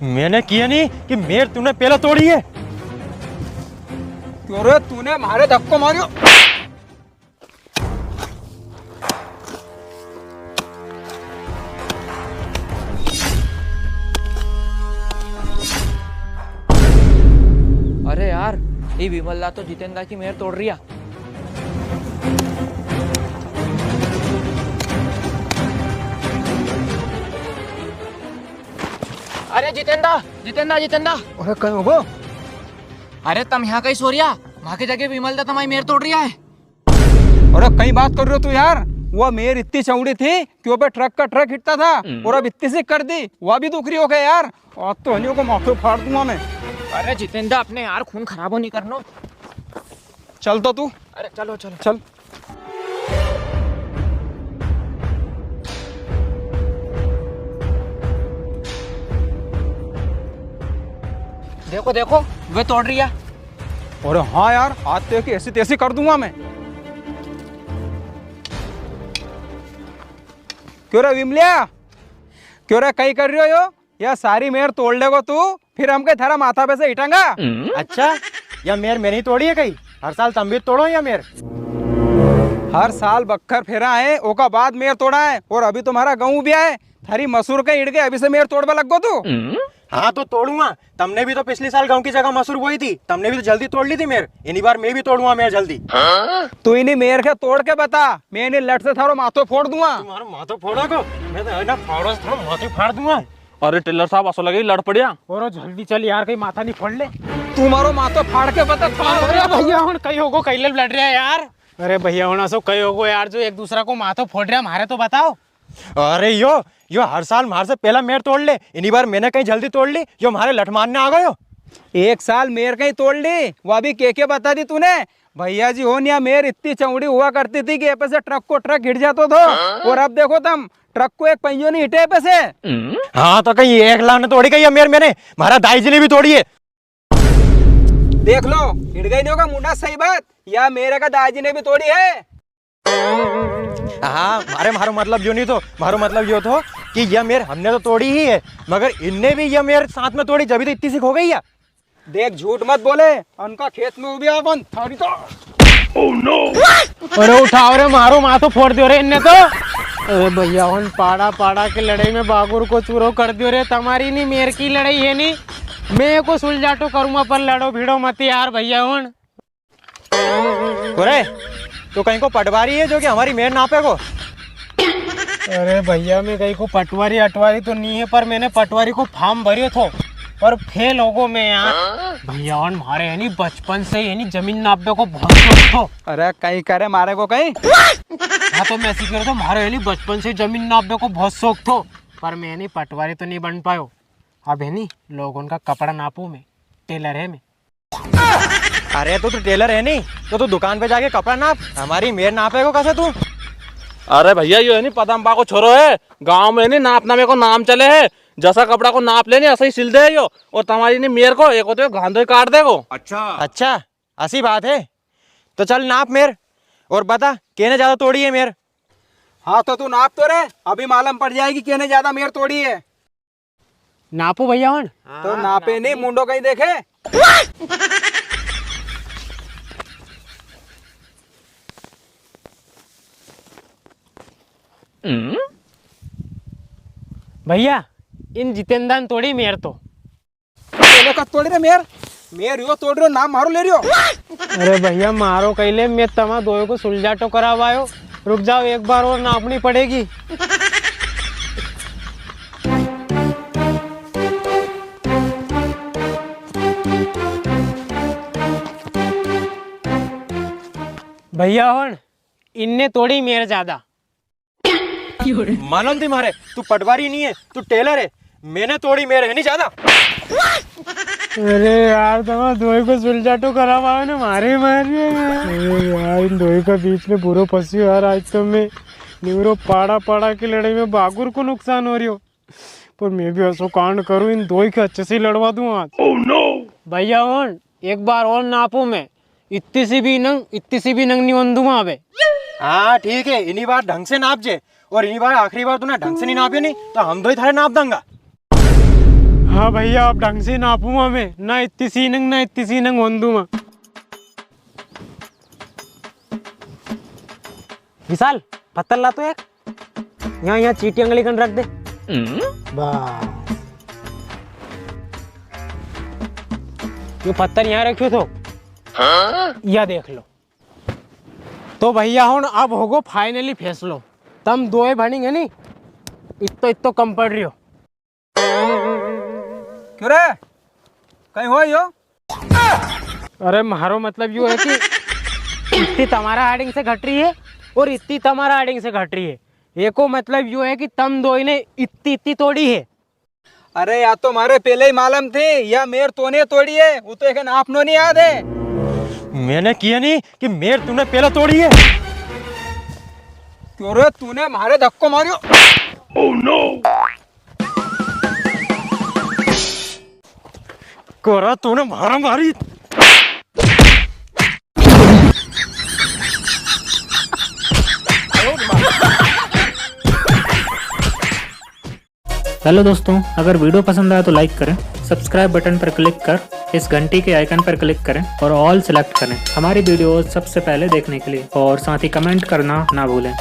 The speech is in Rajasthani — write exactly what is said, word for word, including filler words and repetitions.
मैंने किया नहीं कि मेर तूने पहला तोड़ी है। क्यों रे, तूने मारे धक्को मारियो। अरे यार, ये विमल दा तो जितेंद्र की मेर तोड़ रिया। अरे जितेंद्र, जितेंद्र, जितेंद्र। अरे कई होगो? अरे तम यहाँ कई सो रिया? वहाँ की जगह विमल दा तमारी मेर तोड़ रिया है। अरे कई बात कर रियो तू यार? वो मेर इतनी चौड़ी थी कि वो पे ट्रक का ट्रक हिटता था और अब इतनी सी कर दी, वो भी दुखरी हो गया यार। आज तो हनियों को माथो फाड़ दूंगा मैं। अरे जितेंद्र, अपने यार खून खराबो नहीं करनो। चल तो तू। अरे चलो, चलो। चल। देखो, देखो, वे तोड़ रिया। अरे हाँ यार, आज तो एक ऐसी तैसी कर दूंगा मैं। क्यों रे विमलिया, क्यों रे, कई कर रियो यो? या सारी मेर तोड़ लेगो तू, फिर हम कई थारा माथा पे से हिटांगा? अच्छा, या मेर मैंने ही तोड़ी है कई? हर साल तम भी तोड़ो या मेर? हर साल बक्खर फेरा है, ओका बाद मेर तोड़ा है, और अभी तुम्हारा गऊं भी है, थारी मसूर के इड़के अभी से मेर तोड़वा लग गो तू। हाँ तो तोड़ूंगा, तमने भी तो पिछली साल गऊं की जगह मसूर बोई थी, तमने भी तो जल्दी तोड़ ली थी मेर, इनी बार मैं भी तोड़ूंगा मेर जल्दी। तू इनी मेर के तोड़ के बता, मैं इनी लठ से थारो माथो फोड़ दूंगा। तुम्हारो माथो फोड़ो को, मैं तो है ना फाड़ो से थारो माथो फाड़ दूंगा। अरे टेलर साहब, असो लगे लड़ पड़िया। और जल्दी चल यार, कहीं माथा नहीं फोड़ ले। तुम्हारो माथो फाड़ के बता, फाड़। अरे भैया, हुण कई होगो, कई ले लड़ रिया यार। अरे भैया, हुण असो कई होगो यार, जो एक दूसरा को माथो फोड़ रिया, म्हारे तो बताओ। अरे यो, यो हर साल म्हार से पहला मेर तोड़ ले, इनी बार मैंने कहीं जल्दी तोड़ ली, यो म्हारे लठ मारने आ गयो। एक साल मेर कहीं तोड़ ली, वो भी के के बता दी तूने। भैया जी हो, न्या मेर इतनी चौड़ी हुआ करती थी कि ए पे से ट्रक को ट्रक गिर जातो थो, और अब देखो तम, ट्रक को एक पहियो नहीं हिटे ए पे से। हाँ, तो कहीं एकला ने तोड़ी गई है मेर, मैंने, म्हारा दाई जी ने भी तोड़ी है। देख लो, हिट गई नहीं होगा मुन्ना, सही बात, या मेर का दाई जी ने भी तोड़ी है। हाँ, अरे, म्हारो मतलब यो नहीं थो, म्हारो मतलब यो थो कि या मेर हमने तो तोड़ी ही है, मगर इनने भी या मेर साथ में तोड़ी, जभी तो इतनी सी हो गई है। देख, झूठ मत बोले, उनका खेत में उबी अपन थारी तो। अरे उठाओ रे, म्हारो माथो फोड़ दियो रे इनने तो। अरे भैया हुण, पाड़ा पाड़ा की लड़ाई में बागुर को चूरो कर दियो रे। तमारी नी मेर की लड़ाई है नी, मैं को सुलझाटो करूंगा, पर लड़ो भिड़ो मत यार भैया हुण। अरे, तू कहीं को पटवारी है जो कि हमारी मेर नापे को? अरे भैया, मैं कहीं को पटवारी अटवारी तो नहीं है, पर मैंने पटवारी को फॉर्म भरियो थो, पर फेल हो गो मैं यार। भैया हुण, म्हारे है नी बचपन से ही है नी जमीन नापे को बहुत शौक थो। अरे कहीं करे मारे को कहीं। हाँ, तो मैं ऐसी कह रहा था, म्हारे है नी बचपन से जमीन नापे को बहुत शौक थो, पर मैं है नी पटवारी तो नहीं बन पायो। अब है नी लोगों का कपड़ा नापूं मैं, टेलर है मैं। अरे तू तो टेलर है नी, तो तू दुकान पे जाके कपड़ा नाप, हमारी मेर नापेगो कैसे तू? अरे भैया, यो है नी पदम्बा को छोरो है, गांव में नी नापना मेरे को नाम चले है। जैसा कपड़ा को नाप ले नी, ऐसा ही सिल दे यो, और तमारी नी मेर को एक होते गांधो ही काट देगो। अच्छा। अच्छा, ऐसी बात है, तो चल नाप मेर और बता केने ज्यादा तोड़ी है मेर। हाँ तो तू नाप तो रे, अभी मालूम पड़ जाएगी केने ज्यादा मेर तोड़ी है। नापो भैया हुण। तो हाँ, नापे नी, मुंडो कहीं देखे। भैया, इन जितेंद्र ने तोड़ी मेर तो। तूने का तोड़ी रे मेर? मेर यो तोड़ रियो, नाम मारो ले रियो। अरे भैया, मारो कई ले, मैं तमा दोई को सुलझाटो करावा आयो। रुक जाओ, एक बार और नापनी पड़ेगी। भैया हुण, इनने तोड़ी मेर ज्यादा। मालूम थी मारे, तू पटवारी नहीं है, तू टेलर है। मैंने तोड़ी मेर है नहीं ज्यादा। अरे यार, तमा दोई को सुलझाटो करावा आयो ने, मारे ही मार रिया है। अरे यार, इन दोई का बीच में बुरो फंसियो यार। आज तो मैं निवरो पाड़ा पाड़ा की लड़ाई में बागुर को नुकसान हो रियो, पर मैं भी असो कांड करूं, इन दोई के अच्छे से ही लड़वा दूं आज। भैया हुण, एक बार और नापूं मैं, इतनी सी भी नंग, इतनी सी भी नंग नहीं होन दूंगा अबे। हाँ, ठीक है, इनी बार ढंग से नाप जे, और इनी बार आखिरी बार तूने ढंग से नहीं नापे नहीं, तो हम दोई थारे नाप देंगा। हाँ भैया, अब ढंग से नापूंगा मैं, ना इतनी सीनंग, ना इतनी सीनंग होन दूंगा। विशाल, पत्थर ला तो एक। यहाँ, यहाँ चींटी अंगली कन रख दे। बस। यो पत्थर यहाँ रखियो थो। या देख लो। तो भैया हुण अब होगो finally फैसलो। तम दोए भणी है नी, इत्तो इत्तो कम पड़ रियो। क्यों रे, कई हो यो? अरे, म्हारो मतलब यो है कि इतनी तमारा आड़िंग से घट री है और इतनी तमारा आड़िंग से घट री है। एको मतलब यो है कि तम दोई ने इतनी इतनी तोड़ी है। अरे, या तो म्हारे पेले ही मालम थी, या मेर तोने तोड़ी है, वो तो एक नापनो नी याद है। मैंने किया नी कि मेर तूने पेला तोड़ी है। क्यों रे, तूने म्हारे धक्को मारियो। Oh no! कोरा, तूने मारा मारी। हेलो दोस्तों, अगर वीडियो पसंद आया तो लाइक करें, सब्सक्राइब बटन पर क्लिक कर इस घंटी के आइकन पर क्लिक करें और ऑल सिलेक्ट करें हमारी वीडियोज़ सबसे पहले देखने के लिए, और साथ ही कमेंट करना ना भूलें।